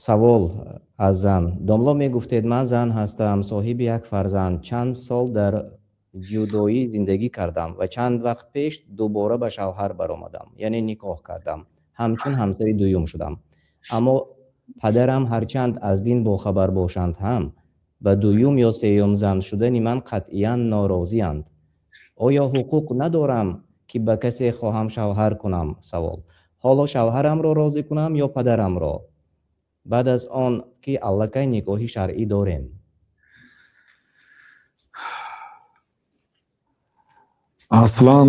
Савол аз зан: домло, мегуфтед, ман зан ҳастам, соҳиби як фарзанд, чанд сол дар ҷудоӣ зиндагӣ кардам ва чанд вақт пеш дубора ба шавҳар баромадам, яъне никоҳ кардам, ҳамчун ҳамсари дуюм шудам. Аммо падарам, ҳарчанд аз дин бохабар бошанд ҳам, ба дуюм ё сеюм зан шудани ман қатъиян норозианд. Оё ҳуқуқ надорам, ки ба касе хоҳам шавҳар кунам? Савол: ҳоло шавҳарамро розӣ кунам ё падарамро, баъд аз он ки аллакай никоҳи шаръӣ дорем? Аслан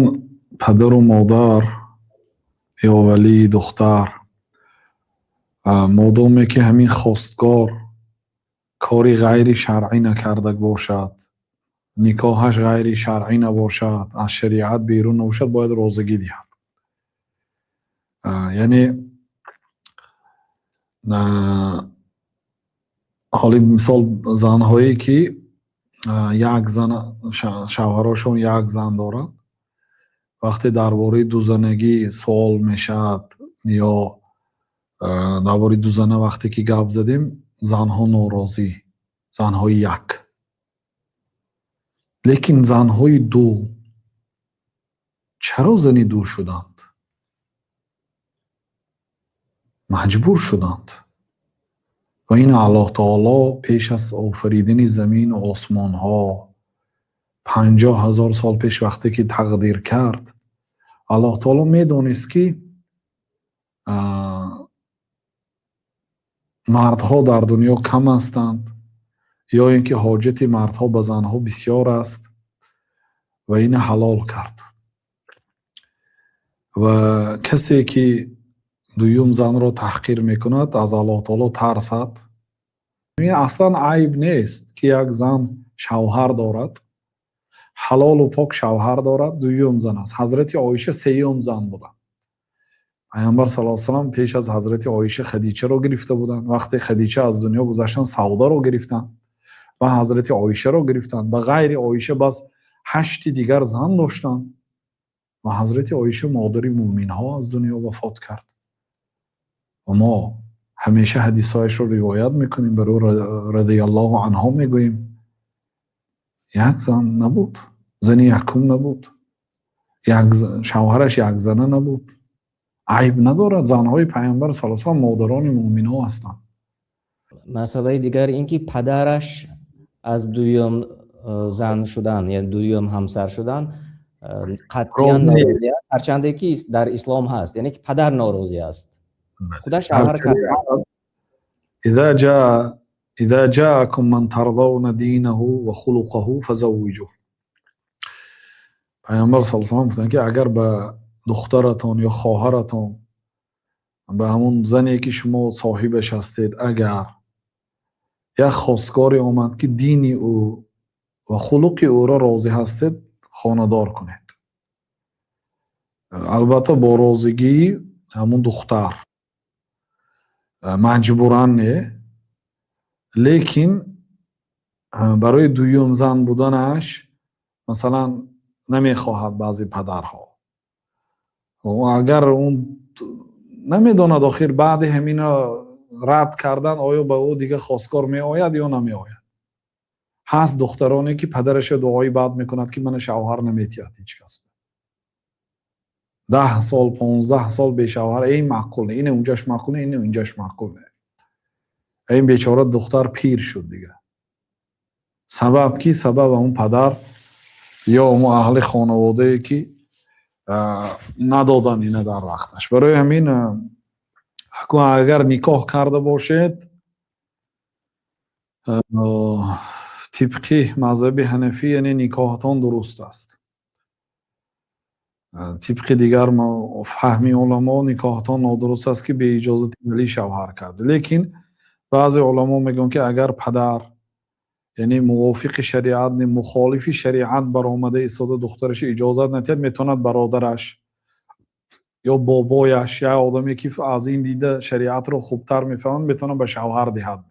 падару модар ё валии духтар, модоме ки ҳамин хостгор кори ғайри шаръӣ накарда бошад, никоҳаш ғайри шаръӣ набошад, аз шариат берун набошад, бояд розигӣ диҳад. Яъне ҳоли мисол, занҳое ки як зан, шавҳарошон як зан дорад, вақте дар бораи дузанагӣ суол мешавад ё дар бораи дузана вақте ки гап задем, занҳо норозӣ, занҳои як. Лекин занҳои ду чаро зани ду шуданд? Маҷбур шуданд. Ва ин Аллоҳ таоло пеш аз офаридани замину осмонҳо 50 000 сол пеш вақте ки тақдир кард, Аллоҳ таоло медонист, ки мардҳо дар дунё кам ҳастанд ё ин ки ҳоҷати мардҳо ба занҳо бисёр аст, ва ина ҳалол кард. Ва касе ки дуюм занро таҳқир мекунад, аз Аллоҳ таоло тарсад. Аслан айб нест, ки як зан шавҳар дорад, ҳалолу пок шавҳар дорад, дуюм зан аст. Ҳазрати Оиша сеюм зан буданд. Пайғамбар саллаллоҳу алайҳи васаллам пеш аз ҳазрати Оиша Хадичаро гирифта буданд. Вақте Хадича аз дунё гузаштанд, Савдаро гирифтанд ва ҳазрати Оишаро гирифтанд. Ба ғайри Оиша бас ҳашти дигар зан доштанд ва ҳазрати Оиша, модари мӯъминҳо, аз дунё вафот кард. Ва мо ҳамеша ҳадисҳояшро ривоят мекунем, бар ӯ радиаллоҳу анҳо мегӯем. Як зан набуд, зани якум набуд, шавҳараш якзана набуд. Айб надорад, занҳои Пайғамбар саллаллоҳу алайҳи васаллам модарони мӯъминҳо ҳастанд. Масъалаи дигар ин ки падараш аз дуюм зан шудан, яъне дуюм ҳамсар шудан қатъиян норозӣ аст, ҳарчанде ки дар ислом ҳаст, яъне ки падар норозӣ аст, худаш шавҳар кард. إذا جاءكم من ترضون دينه وخلقه فزوجوه. Пайғамбар саллаллоҳу алайҳи васаллам гуфтанд, ки агар ба духтаратон ё хоҳаратон, ба ҳамон зане ки шумо соҳибаш ҳастед, агар як хостгоре омад, ки дини ӯ ва хулуқи ӯро розӣ ҳастед, хонадор кунед. Албатта, бо розигии ҳамун духтар, маҷбуран не. Лекин барои дуюм зан буданаш, масалан, намехоҳад баъзе падарҳо. Агар он намедонад, охир баъди ҳамина рад кардан, оё ба ӯ дига хостгор меояд ё намеояд. Ҳаст духтароне, ки падараша дуои бад мекунад, ки мана шавҳар наметиҳад ҳеҷ кас. 10 сол, 15 сол бешавҳар, ин маъқул не, ина унҷаш маъқул не, ина инҷаш маъқул не. Ин бечора духтар пир шуд дига. Сабаб ки сабаб ҳамун падар ё ҳамун аҳли хонаводае, ки надодан ина дар вақташ. Барои ҳамин, агар никоҳ карда бошед, тибқи мазҳаби ҳанафӣ, яъне никоҳатон дуруст аст. Тибқи дигар фаҳми уламо, никоҳатон нодуруст аст, ки беиҷозати валӣ шавҳар карда. Лекин баъзе уламо мегӯянд, ки агар падар, яъне мувофиқи шариат, мухолифи шариат баромада истода, духтараша иҷозат надиҳад, метавонад бародараш ё бобояш, як одаме, ки аз ин дида шариатро хубтар мефаҳмад, метавонад ба шавҳар диҳад.